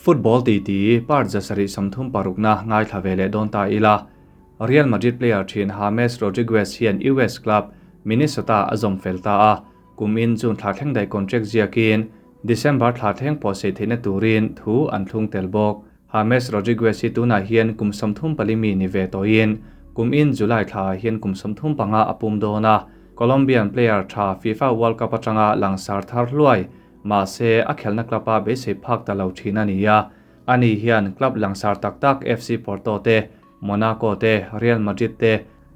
Football titi part 736na ngaithla ve leh dawn ta ila. Real Madrid player thin James Rodriguez hian US club Minnesota a zawm fel ta a, kum in June thla thleng daih contract ziakin December thla thleng pawh sei theihna turin thu an thlung tel bawk. James Rodriguez hi tunah hian kum 34 mi ni ve tawhin kum in July thla hian kum 35 a pum dawn a. Colombian player tha FIFA World Cup atanga langsar thar hluai ma se a khelna club a beisei phak ta lo thin ani a. Ani hian club langsar tak tak FC Porto te, Monaco te, Real Madrid te,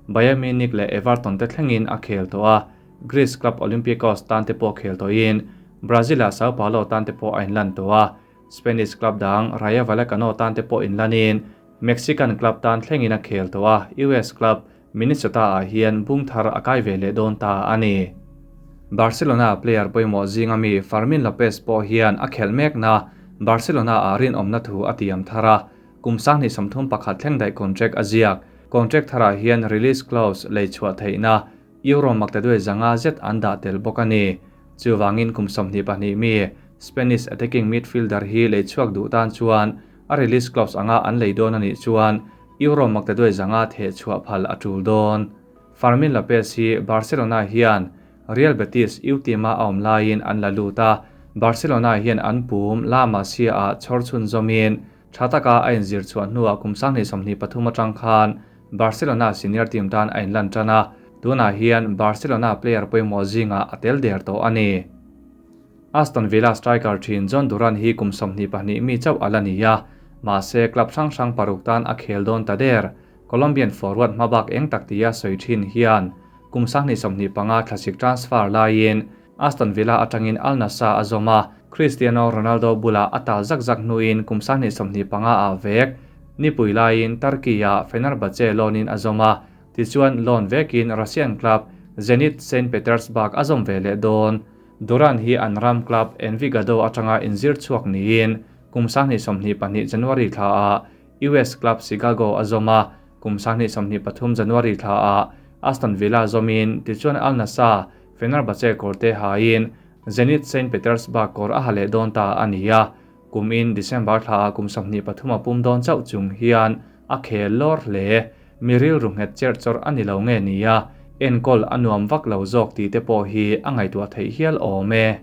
Bayern Munich le Everton te thlengin a khel to a. Greece club Olympiacos tan te pawh khel tawhin Brazil a Sao Paulo tan te pawh a inlan to a. Spanish club dang Rayo Vallecano tan te pawh inlanin Mexican club tan thlengin a khel to a. US club Minnesota ah hian bung thar a kai ve leh dawn ta ani. Barcelona player pawimawh zinga mi Fermin Lopez pawh hian a khelh mek na Barcelona ah rinawmna thu a tiam thar a. Kum 2031 thleng daih contract a ziak. Contract tharah hian release clause lei chhuah theihna euro maktaduai zanga zet an dah tel bawk ani. Chuwangin kum 22 mi Spanish attacking midfielder hi lei chhuak duh tan chuan a release clause anga an lei dawn ani chuan euro maktaduai zanga the chhuah phal a tul dawn. Fermin Lopez hi Barcelona hian Real Betis U team a awm laiin an la lut a. Barcelona hian an pum La Masia a chhawr chhun zawmin thataka a inzir chhuah hnuah kum 2023 atang khan Barcelona senior team tan a inlan tan a. Tunah hian Barcelona player pawimawh zinga a tel der tawh ani. Aston Villa striker thin John Duran hi kum 22 mi chauh ala ni a. Mahse club hrang hrang paruk tan a khel dawn ta der. Colombian forward hmabak eng tak tia soi thin hian kum 25 thlasik transfer laiin Aston Villa atangin Al Nassr a zawma. Cristiano Ronaldo bula atal zak zak hnuin kum 25 a vek nipui laiin Turkey a Fenerbahce loan-in a zawma. Tichuan loan vekin Russian club Zenit St Petersburg a zawm ve leh dawn. Duran hi an ram club Envigado atanga inzir chhuak niin kum 2022 January thla a US club Chicago a zawma. Kum 2023 January thla a Aston Villa zawmin tichuan Al Nassr Fenerbahce kawrte hain Zenit St Petersburg kawr a ha leh dawn ta ani a. Kum in December thla a kum 23 a pum dawn chauh chung hian a khel lawr hle. Miril ru nghet cher chawr ani lo nge nia. Enkol a nuam vak lo zawk ti te pawh hi a ngaihtuah theih hial awm e.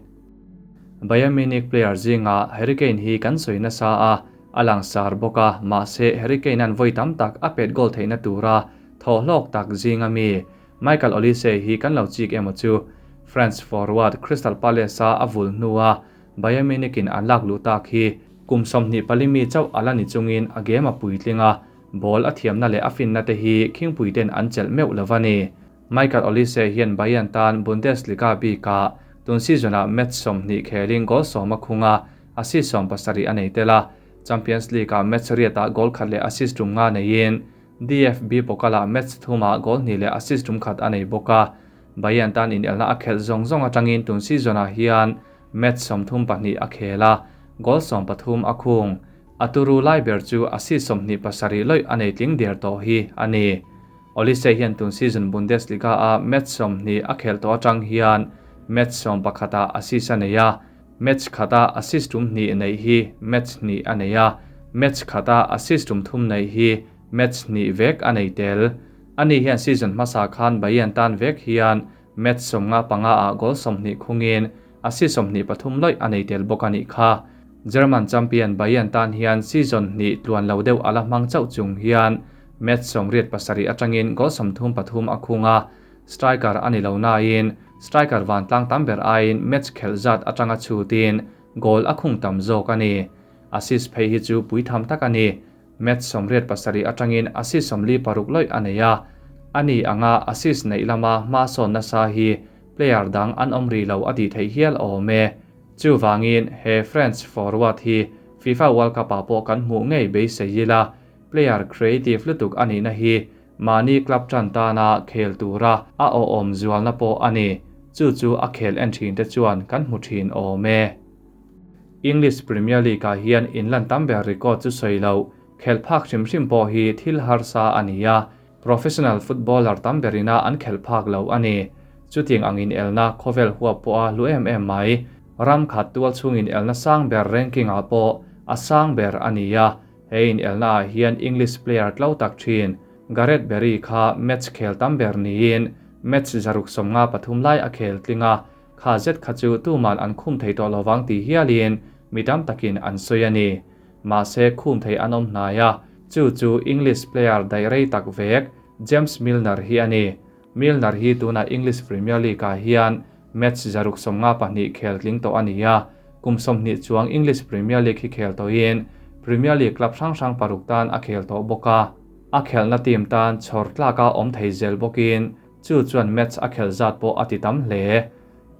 Bayern Munich player zinga Harry Kane hi kan sawi nasa a, a langsar bawk a, mahse Harry Kane an vawi tam tak a pet goal theihna tura thaw hlawk tak zinga mi Michael Olise hi kan lo chik emaw chu. France forward Crystal Palace a a vul hnua Bayern Munich in an lak lu tak hi kum 24 mi chauh ala ni chungin a game a puitlinga ball a thiamna leh a finna te hi khingpui ten an chelh meuh lovani. Michael Olise hian Bayern tan Bundesliga bika tun season a match 20 khelin goal sawma khunga assist 17 anei tela. Champions League a match riata goal khat leh assist tum nga neiin DFB Pokala match thuma goal ni leh assist tum khat anei bawka. Bayern tan in elna a khel zawng zawng atangin tun season ah hian match 32 a khela goal 13 a khung. Aturu lai ber chu assist 27 loi anei tling der tawh hi ani. Olise hian tun season Bundesliga a match 20 a khel tawh atang hian match 11 a assist anei a. Match khata assist tum ni nei hi match ni anei a. Match khata assist tum thum nei hi match ni vek anei tel. Ani hian season hmasa khan Bayern tan vek hian match 15 a goal 20 khungin assist 23 loi anei tel bawk ani kha. German champion Bayern tan hian season ni tluan lo deuh ala hmang chauh chung hian match 87 atangin goal 33 a khunga. Striker ani lo na in striker van tlang tam ber aiin match khel zat atanga chutin goal a khung tam zawk ani. Assist phei hi chu pui tham tak ani. Match 87 atangin assist 46 loi anei a. Ani anga assist nei lama hma sawn nasa hi player dang an awm ri lo ati thei hial awm e. Chuwangin he French forward hi FIFA World Cup ah pawh kan hmuh ngei beisei ila. Player creative lutuk ani na hi mani club tan tana khel tura a awm zualna pawh ani. Chu chu a khel en thin te chuan kan hmu thin awm e. English Premier League ah hian inlan tam ber record chu sawi lo. Khel phak hrim hrim pawh hi thil harsa ani a. Professional footballer tam berina an khel phak lo ani. Chuting angin elna khawvel huap pawh a lu em em mai. Ram khat tual chungin elna sang ber ranking ah pawh a sang ber a ni a, he inelna ah hian English player tlo tak thin Gareth Barry kha match khel tam ber niin match 153 lai a khel tling a, kha zet kha chu tuman an khum thei tawh lovang ti hialin mi tam takin an sawi a ni. Mahse khum thei an awm hnai a, chu chu English player daih rei tak vek James Milner hi a ni. Milner hi tunah English Premier League ah hian match 152 khel tling tawh a ni a, kum 20 chuang English Premier League hi khel tawhin Premier League club hrang hrang paruk tan a khel tawh bawk a. A khelhna team tan chhawr tlaka awm thei zel bawkin chu chuan match a khel zat pawh a ti tam hle.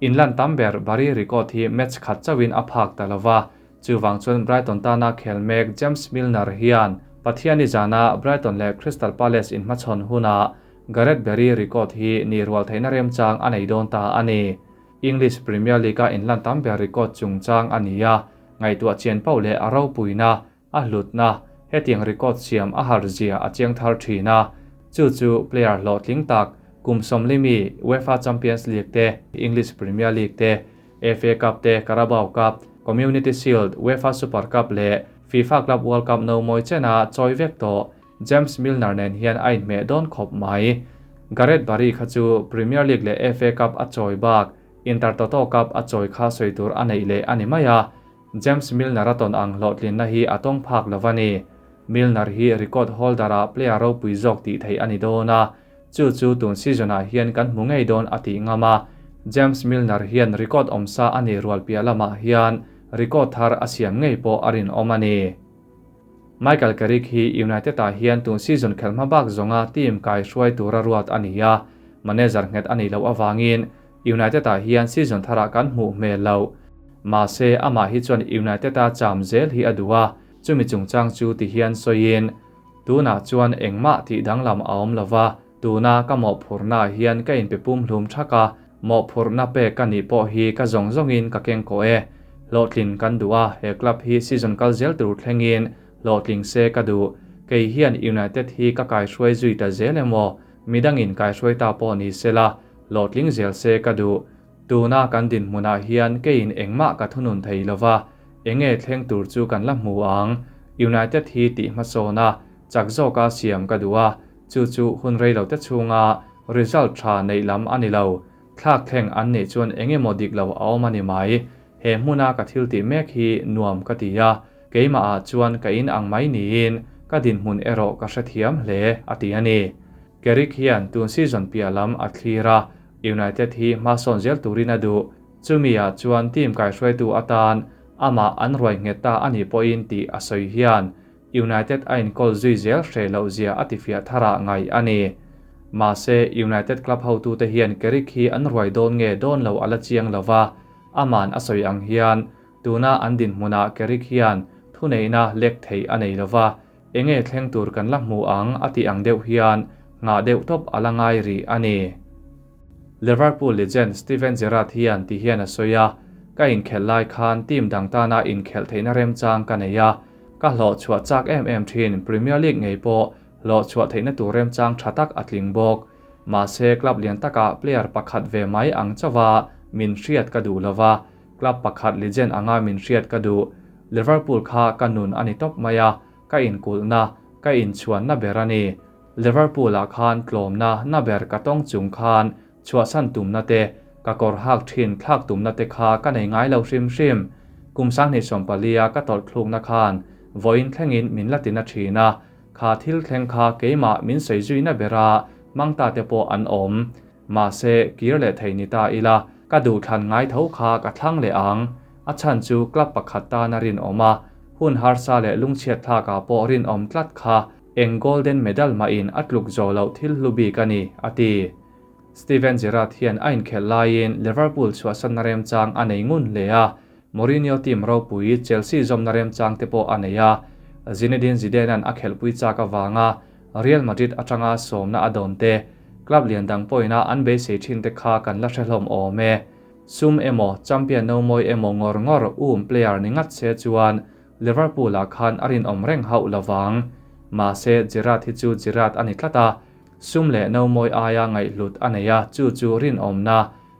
Inlan tam ber Barry record hi match khat chauhin a phak ta lova, chuwang chuan Brighton tana khel mek James Milner hian Pathiani zana Brighton leh Crystal Palace in hmachhawn huna Gareth Barry record hi ni rual theihna remchang a nei dawn ta a ni. English Premier League a inlan tam ber record chungchang a ni a, ngaihtuah chian pauh leh a ropuina, a hlutna, hetiang record siam a har zia a chiang thar thin a. Chu chu player hlawhtling tak kum 40 mi UEFA Champions League te, English Premier League te, FA Cup te, Carabao Cup, Community Shield, UEFA Super Cup leh FIFA Club World Cup no mawi chena chawi vek tawh James Milner nen hian a inhmeh dawn khawp mai. Gareth Barry kha chu Premier League leh FA Cup a chawi bak, Intertoto Cup a chawi kha sawi tur a neih leh a ni mai a. James Milner a tawn ang hlawhtlinna hi a tawng phak lo a ni. Milner hi record holder a player ropui zawk tih theih a ni dawn a, chu chu tun season ah hian kan hmu ngei dawn a tih ngam a. James Milner hian record awmsa a ni rual piah lamah hian record thar a siam ngei pawh a rinawm a ni. Michael Carrick hi United ah hian tun season khelhma bak zawnga team kai hruai tura ruat a ni a, manager nghet a ni loh awangin United ah hian season tharah kan hmuh hmel lo. Mahse amah hi chuan United a cham zel hi a duh a, chumi chungchang chu ti hian sawiin tunah chuan engmah tih danglam a awm lova, tuna ka mawhphurna hian ka inpe pum hlum thak a, mawhphurna pek ka nih pawh hi ka zawng zawngin ka keng ko e. Hlawhtlin kan duh a, he club hi season kal zel tur thlengin hlawhtling se ka duh. Kei hian United hi ka kai hruai zui ta zel emaw, midangin kai hruai ta pawh ni sela, hlawhtling zel se ka duh. Tuna kan din hmunah hian keiin engmah ka thunun thei lova, enge thleng tur chu kan la hmu ang. United hi tih hmasawn a, chak zawka siam ka duh a, chu chu hun rei lo te chhunga result tha nei lam a ni lo. Thlak thleng an nei chuan engemaw dik lo a awm a ni mai. He hmuna ka thil tih mek hi nuam ka ti a, keimah ah chuan ka in ang mai niin ka dinhmun erawh ka hrethiam hle a ti a ni. Carrick hian tun season piah lam a thlir a, United hi hmasawn zel turin a duh. Chumi ah chuan team kai hruaitu atan amah an ruai nghet ta a nih pawhin tih a sawi hian United a inkawl zui zel hre loh zia a tifiah tharah ngai a ni. Mahse United club hotute hian Carrick hi an ruai dawn nge dawn lo a la chiang lova, aman a sawi ang hian tuna an dinhmunah Carrick hian thuneihna lek thei a nei lova, enge thleng tur kan la hmu ang a ti ang deuh hian ngah deuh tawp a la ngai rih a ni. Liverpool legend Steven Gerrard hian ti hian a sawi a, ka inkhelh lai khan team dang tana inkhelh theihna remchang ka nei a, ka hlawh chhuah chak em em thin Premier League ngei pawh hlawh chhuah theihna tur remchang tha tak a tling bawk. Mahse club lian takah player pakhat ve mai ang chawa min hriat ka duh lova, club pakhat legend anga min hriat ka duh. Liverpool kha ka nun a ni tawp mai a, ka inkulhna, ka inchhuanna ber a ni. Liverpool ah khan tlawmna na ber ka tawng chung khan chhuahsan tumna te, ka kawr hak thin thlak tumna te kha ka nei ngai lo hrim hrim. Kum 2014 ka tawlh thlukna khan vawiin thlengin min la tina thin a, kha thil thleng kha keimah min sawi zuina bera mangta te pawh an awm. Mahse kir leh thei ni ta ila, ka duh thlan ngai tho kha ka thlang leh ang. A chan chu club pakhat tana rin awm a, hun harsa leh lungchhiat thlakah pawh rin awm tlat kha eng golden medal ma in a tluk zo lo thil hlu bik a ni, a ti. Steven Gerrard hian a inkhelh laiin Liverpool chhuahsanna remchang a nei ngun hle a, Mourinho team ropui Chelsea zawmna remchang te pawh a nei a, Zinedine Zidane-a'n a khelhpui chak awanga Real Madrid atanga sawmna a dawn te, club lian dang pawhina an beisei thin te kha kan la hrehlawm awm e. Sum emaw, champion no mawi emaw ngawr ngawr um player ni ngat se chuan Liverpool ah khan a rinawm reng hauh lovang. Mahse Gerrard hi chu Gerrard a ni tlat a, sum leh no mawi aia ngaihhlut a nei a, chu chu rinawmna,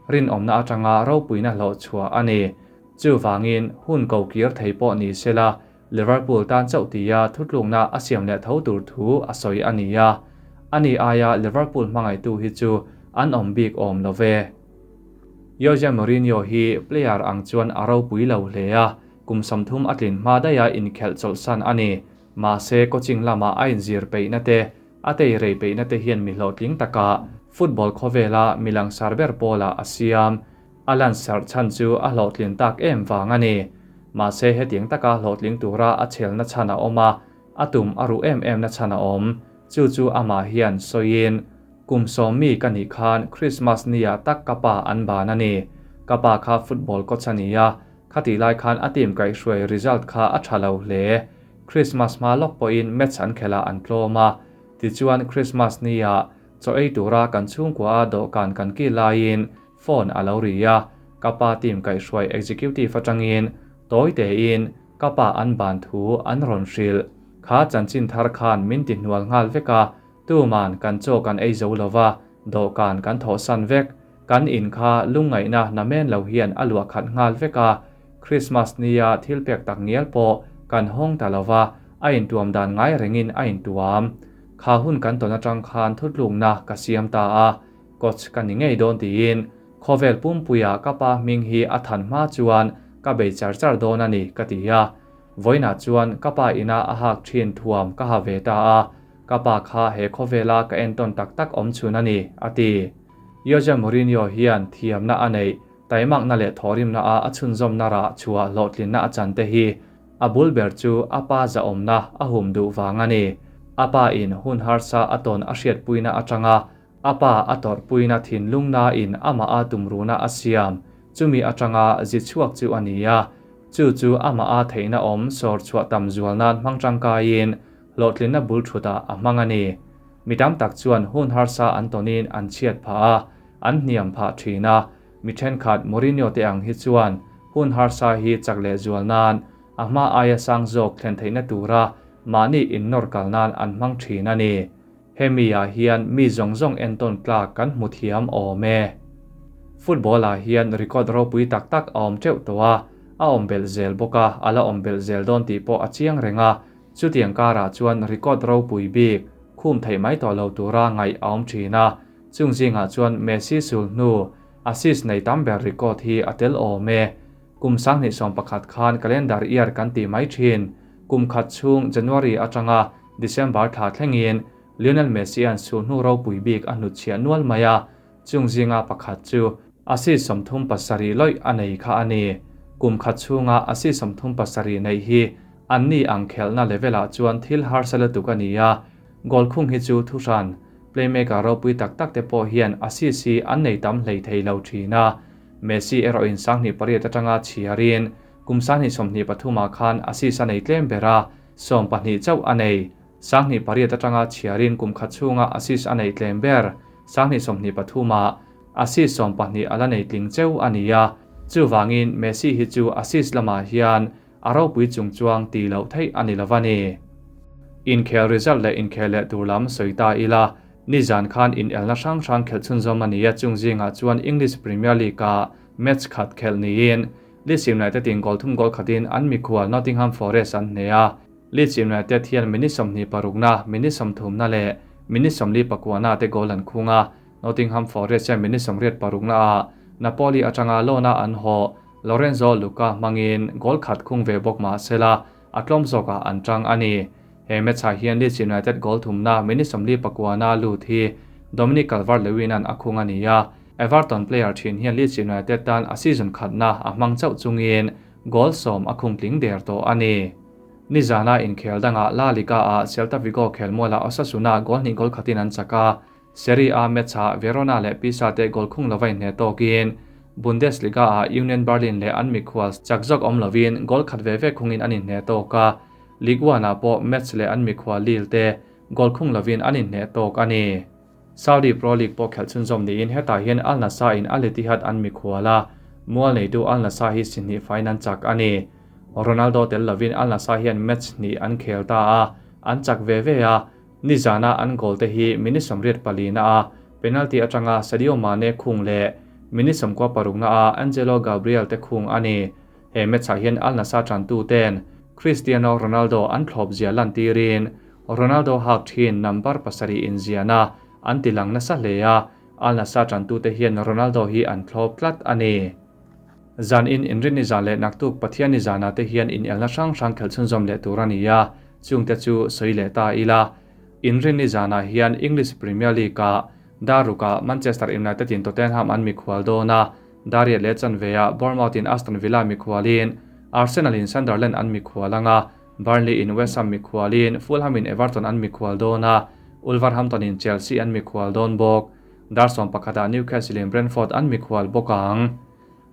rinawmna atanga ropuina hlawh chhuah a ni. Chu wangin hun ko kir thei pawh ni sela. Liverpool tan chauh tia thutlukna a siam leh tho tur thu a sawi a ni a, ani aia Liverpool hmangaihtu hi chu an awm bik awm lo ve. Jose Mourinho hi player ang chuan a ropui lo hle a, kum 30 a tlin hma daiha inkhelh chawlhsan a ni. Mahse coaching lama a inzir peihna te, a tei rei peihna te hian mi hlawhtling taka football khawvela mi langsar ber pawlah a siam. A lansarh chhan chu a hlawhtlin tak em vang a ni. Mahse hetiang taka hlawhtling tura a chhelna chhan a awm a, a tum a ruh em em na chhan a awm. Chu chu amah hian sawiin, Kum 10 mi ka nih khan Christmas nia tak ka pa an ban a ni. Ka pa kha football coach a ni a, khatih lai khan a team kaihhruai result kha a tha lo hle. Christmas hma lawk pawhin match an khelh ah an tlawm a. Tichuan Christmas nia chaw ei tura kan chhungkua a dawhkan kan kil laiin phone a lo ri a, ka pa team kaihhruai executive atangin tawi tein ka pa an ban thu an rawn hrilh. Kha chanchin thar khan min ti hnual nghal vek a, tuman kan chaw kan ei zo lova, dawhkan kan thawhsan vek. Kan in kha lungngaihna namen lo hian a luah khat nghal vek a, Christmas nia thil pek tak ngial pawh kan hawng ta lova, a intuam dan ngai rengin a intuam. Kha hun kan tawn atang khan thutlukna ka siam ta a, coach ka ni ngei dawn tiin khawvel pumpuia ka pa hming hi a than hma chuan ka bei char char dawn a ni ka ti a. Vawiinah chuan ka pa ina a hak thin thuam ka ha ve ta a, ka pa kha he khawvela ka entawn tak tak awm chhun a ni, a ti. Jose Mourinho hian thiamna a neih, taimakna leh thawhrimna a a chhunzawmna rah chhuah hlawhtlinna a chan te hi a bul ber chu a pa zahawmna a hum duh vang a ni. A pa in hun harsa a tawn a hriatpuina atanga a pa a tawrhpuina thinlungna in amah a tumruna a siam, chumi atanga zi chhuak chu a ni a. Chu chu amah a theihna awm sawr chhuah tam zual nan hmang tangkaiin hlawhtlinna bul thutah a hmang a ni. Mi tam tak chuan hun harsa an tawnin an chhiat phah a, an hniam phah thin a. Mi thenkhat Mourinho te ang hi chuan hun harsa hi chak leh zual nan a hma aia sang zawk thlen theihna tura mahni innawr kal nan an hmang thin a ni. Hemi ah hian mi zawng zawng entawn tlak kan hmu thiam awm e. Football ah hian record ropui tak tak a awm teuh tawh a, a awm belh zel bawk a, a la awm belh zel dawn tih pawh a chiang reng a. Chutiang karah chuan record ropui bik khum theih mai tawh lo tura ngaih a awm thin a, chung zingah chuan Messi sul hnu assist nei tam ber record hi a tel awm e. Kum 2011 khan calendar year kan ti mai thin. Kum khat chhung January atanga December thla thlengin Lionel Messi an sul hnu ropui bik a hnutchhiah nual mai a, chung zinga pakhat chu assist 37 lawih a nei kha a ni. Kum khat chhunga assist 37 nei hi an ni ang khelhna level-ah chuan thil harsa lutuk a ni a, goal khung hi chu thuhran playmaker ropui tak tak te pawh hian assist hi an nei tam hlei thei lo thin a. Messi erawhin 28 atanga chhiarin kum 2023 khan assist a nei tlem ber a, 12 chauh a nei. 28 atanga chhiarin kum khat chhunga assist a nei tlem ber, 2023 assist 12 a la nei tling cheu a ni a. Chuwangin Messi hi chu assist lamah hian a ropui chung chuang ti loh theih a ni lova ni. Inkhel result leh inkhel leh tur lam sawi ta ila, nizan khan in elna hrang hrang khelh chhunzawm a ni a, chung zingah chuan English Premier League ah match khat khelh niin Leeds United in goal thum goal khatin an mikhual Nottingham Forest an hne a. Leeds United hian minute 26 na, minute 30 na leh minute 49 na te goal an khung a. Nottingham Forest hian minute 86 na ah Napoli atanga loan a an haw Lorenzo Lucca hmangin goal khat khung ve bawk mah sela a tlawm zawkah an tang a ni. He match ah hian Leeds United goal thumna minute 49 na lut hi Dominic Calvert-Lewin an a khung a ni a. Everton player thin hian Leeds United tan a season khatna a hmang chauh chungin goal 10 a khung tling der tawh a ni. Nizana inkhel dangah La Liga ah Celta Vigo khel muala Osasuna goal hnih goal khatin an chak a. Serie A match ah Verona leh Pisa te goal khung lova inhne tawkin Bundesliga ah Union Berlin leh an mikhual chak zawk awm lovin goal khat ve ve khungin an inhne tawk a. Ligue 1 ah pawh Metz leh an mikhual Lille te goal khung lovin an inhne tawk a ni. Saudi Pro League pawh khelh chhunzawm niin hetah hian Al Nassr in Al Ittihad an mikhual a, mual neitu Al Nassr hi si hnih fain an chak a ni. Ronaldo tel lovin Al Nassr hian match hnih an khel ta a, an chak ve ve a. Nizana an goal te hi minute 84 na a penalty atanga Sadio Mane khung leh minute 96 na a Angelo Gabriel te khung a ni. He match ah hian Al Nassr tantu ten Cristiano Ronaldo an thlawp zia lantirin Ronaldo hak thin number pasarih inziahna an tilang nasa hle a, Al Nassr tantute hian Ronaldo hi an thlawp tlat a ni. Zan in Inrinni zan leh naktuk Pathianni zanah te hian inelna hrang hrang khelh chhunzawm leh tur a ni a, chungte chu sawi leh ta ila. Inrinni zanah hian English Premier League-ah Darukah Manchester United in Tottenham an mikhual dawn a, Dariat leh chanveah Bournemouth in Aston Villa mikhualin Arsenal in Sunderland an mikhual ang a, Burnley in West Ham mikhualin Fulham in Everton an mikhual dawn a, Wolverhampton in Chelsea an mikhual dawn bawk. Dar 11 ah Newcastle in Brentford an mikhual bawk ang.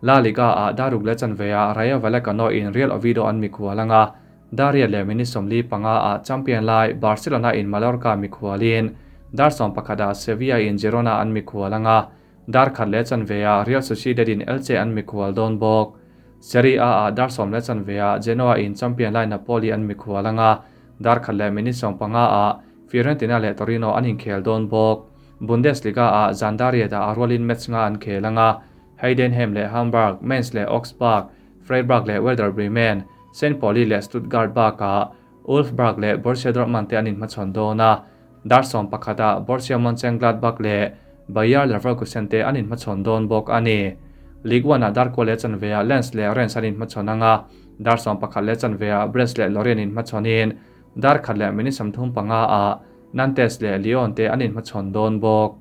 La Liga ah Daruk leh chanveah Rayo Vallecano in Real Oviedo an mikhual ang a, Dariat leh minute 45 ah champion lai Barcelona in Mallorca mikhualin dar 11 ah Sevilla in Girona an mikhual ang a, Dar khat leh chanveah Real Sociedad in Elche an mikhual dawn bawk. Serie A ah dar 10 leh chanveah Genoa in champion lai Napoli an mikhual ang a, dar khat leh minute 15 ah Fiorentina leh Torino an inkhel dawn bawk. Bundesliga ah zan dariat ah a rualin match nga an khel ang a, Heidenheim leh Hamburg, Mainz leh Augsburg, Freiburg leh Werder Bremen, Saint Pauli leh Stuttgart bakah Wolfsburg leh Borussia Dortmund te an inhmachhawn dawn a, dar 11 ah Borussia Mönchengladbach leh Bayer Leverkusen te an inhmachhawn dawn bawk a ni. Ligue 1 ah dar kua leh chanveah Lens leh Rennes an inhmachhawn ang a, dar 11 leh chanveah Brest leh Lorient inhmachhawnin dar khat leh minute 35 ah Nantes leh Lyon te an inhmachhawn dawn bawk.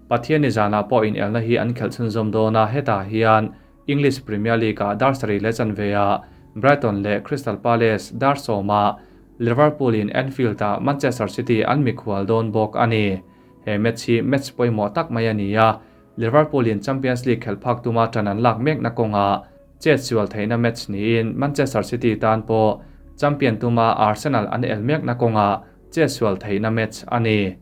Pathianni zanah pawh inelna hi an khelh chhunzawm dawn a, hetah hian English Premier League ah dar sarih leh chanveah Brighton leh Crystal Palace dar 10 ah Liverpool in Anfield ah Manchester City an mikhual dawn bawk a ni. He match hi match pawimawh tak mai a ni a, Liverpool in Champions League khelh phak tuma tan an lak mekna kawngah chet sual theihna match niin Manchester City tan pawh champion tuma Arsenal an el mekna kawngah chet sual theihna match a ni.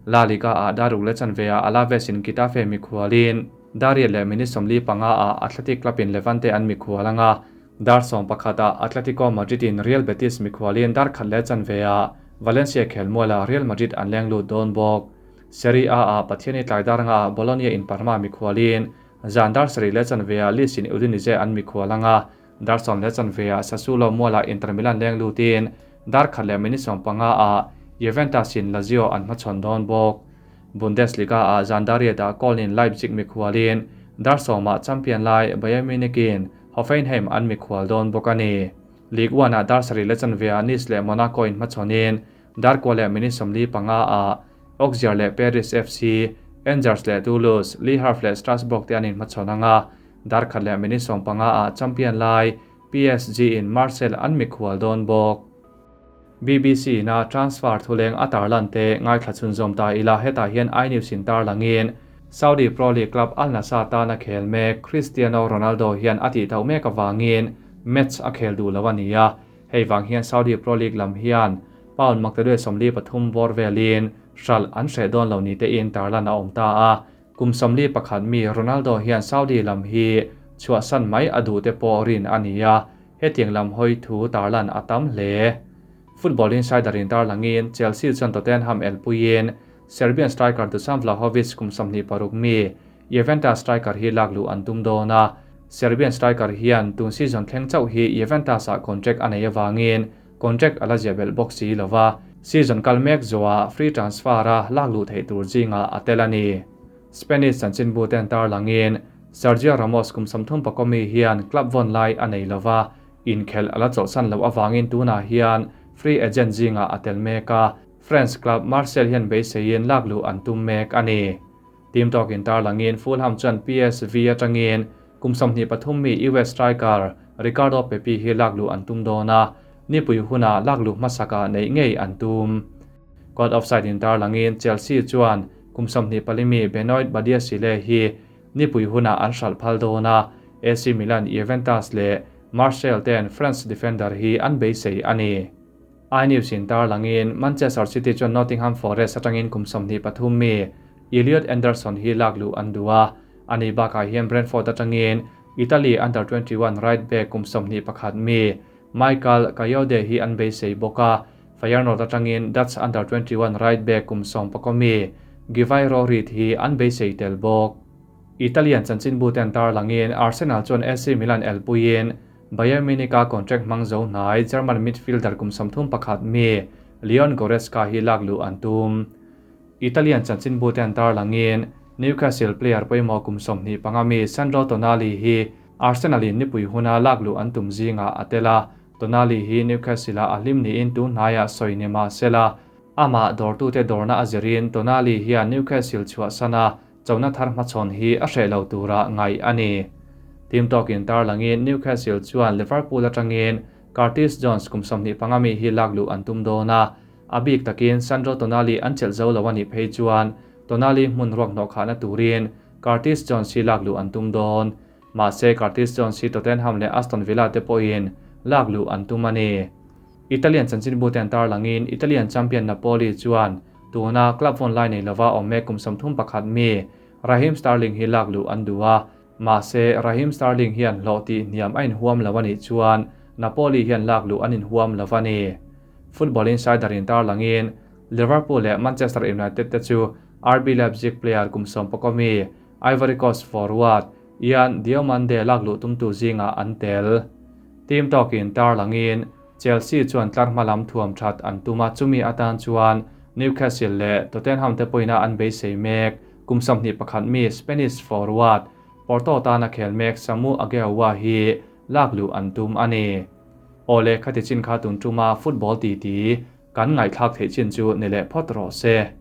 La Liga ah daruk leh chanveah Alaves in Getafe mikhualin Dariat leh minute 45 ah Athletic Club in Levante an mikhual ang a, dar 11 ah Atletico Madrid in Real Betis mikhualin dar khat leh chanveah Valencia khelmualah Real Madrid an leng lut dawn bawk. Serie A ah Pathiani tlai dar nga ah Bologna in Parma mikhualin zan dar sarih leh chanveah Leeds in Udinese an mikhual ang a, dar 10 leh chanveah Sassuolo mualah Inter Milan leng lutin dar khat leh minute 15 ah Juventus in Lazio an hmachhawn dawn bawk. Bundesliga ah zan dariat ah Köln in Leipzig mikhualin dar 10 ah champion lai Bayern Munich in Hoffenheim an mikhual dawn bawk a ni. Ligue 1 ah dar sarih leh chanveah Nice leh Monaco in hmachhawnin dar kua leh minute 45 ah Auxerre leh Paris FC, Angers leh Toulouse, Le Havre leh Strasbourg te an inhmachhawn ang a, dar khat leh minute 15 ah champion lai PSG in Marseille an mikhual dawn bawk. BBC na transfer thuleng a tarlan te ngaithla chhunzawm ta ila hetah hian iNews in tarlangin Saudi Pro League club Al Nassr tana khel mek Cristiano Ronaldo hian a tih tauh mek awangin match a khel duh lo a ni a, hei vang hian Saudi Pro League lam hian pound maktaduai 43 bawr velin hral an hreh dawn lo ni te in tarlan a awm ta a, kum 41 mi Ronaldo hian Saudi lam hi chhuahsan mai a duh te pawh rin a ni a, hetiang lam hawi thu tarlan a tam hle. Football Insider in tarlangin Chelsea chuan Tottenham el puiin Serbian striker Dusan Vlahovic kum 26 mi Juventus striker hi lak luh an tum dawn a, Serbian striker hian tun season thleng chauh hi Juventus ah contract a nei awangin contract ala zia belh bawk si lova, season kal mek zawah free transfer a lak luh theih tur zinga a tel a ni. Spanish chanchinbu ten tarlangin Sergio Ramos kum 34 mi hian club vawn lai a nei lova, inkhel ala chawlhsan lo awangin tunah hian free agent zinga a tel mek a, French club Marseille hian beiseiin lak luh an tum mek a ni. Team talk in tarlangin Fulham chuan PSV atangin kum 23 mi US striker Ricardo Pepi hi lak luh an tum dawn a, nipui huna lak luh hmasaka nei ngei an tum. Caught offside in tarlangin Chelsea chuan kum 24 mi Benoit Badiashile hi nipui huna an hral phal dawn a, AC Milan, Juventus leh Marseille ten France defender hi an beisei a ni. iNews in tarlangin Manchester City chuan Nottingham Forest atangin kum 23 mi Elliot Anderson hi lak luh an duh a, ani bakah hian Brentford atangin Italy under 21 right back kum 21 mi Michael Kayode hi an beisei bawk a, Feyenoord atangin Dutch under 21 right back kum 11 mi Givairo Read hi an beisei tel bawk. Italian chanchinbu ten tarlangin Arsenal chuan AC Milan el puiin Bayern Munich-a contract hmang zo hnai German midfielder kum 31 mi Leon Goretzka hi lak luh an tum. Italian chanchinbu te an tarlangin Newcastle player pawimawh kum 25 mi Sandro Tonali hi Arsenal in nipui huna lak luh an tum zingah a tel a, Tonali hi Newcastle-a a hlim niin tun hnaiah sawi ni mah sela, amah dawrtute dawrna a zirin Tonali hian Newcastle chhuahsana chona thar hmachhawn hi a hreh lo tura ngaih a ni. Team tawkin tarlangin Newcastle chuan Liverpool atangin Curtis Jones kum 25 mi hi lak luh an tum dawn a, a bik takin Sandro Tonali an chelh zo lo a nih phei chuan Tonali hmun ruak hnawh khahna turin Curtis Jones hi lak luh an tum dawn. Mahse Curtis Jones hi Tottenham leh Aston Villa te pawhin lak luh an tum a ni. Italian chanchinbu te an tarlangin Italian champion Napoli chuan tuna club vawn lai nei lova awm mek kum 31 mi Raheem Sterling hi lak luh an duh a, mahse Raheem Sterling hian hlawh tih hniam a inhuam lo a nih chuan Napoli hian lak luh an inhuam lo a ni. Football Insider in tarlangin Liverpool leh Manchester United te chu RB Leipzig player kum 11 mi Ivory Coast forward Yan Diomande lak luh tumtu zingah an tel. Team tawkin tarlangin Chelsea chuan tlar hma lam thuam that an tum a, chumi atan chuan Newcastle leh Tottenham te pawhin an beisei mek. Kum 21 mi Spanish forward Porto tana khel mek Samu Aghehowa hi lak luh an tum a ni. Awle khati chin kha tun tuma football ti ti kan ngaihthlak theih chin chu ni leh phawt rawh se.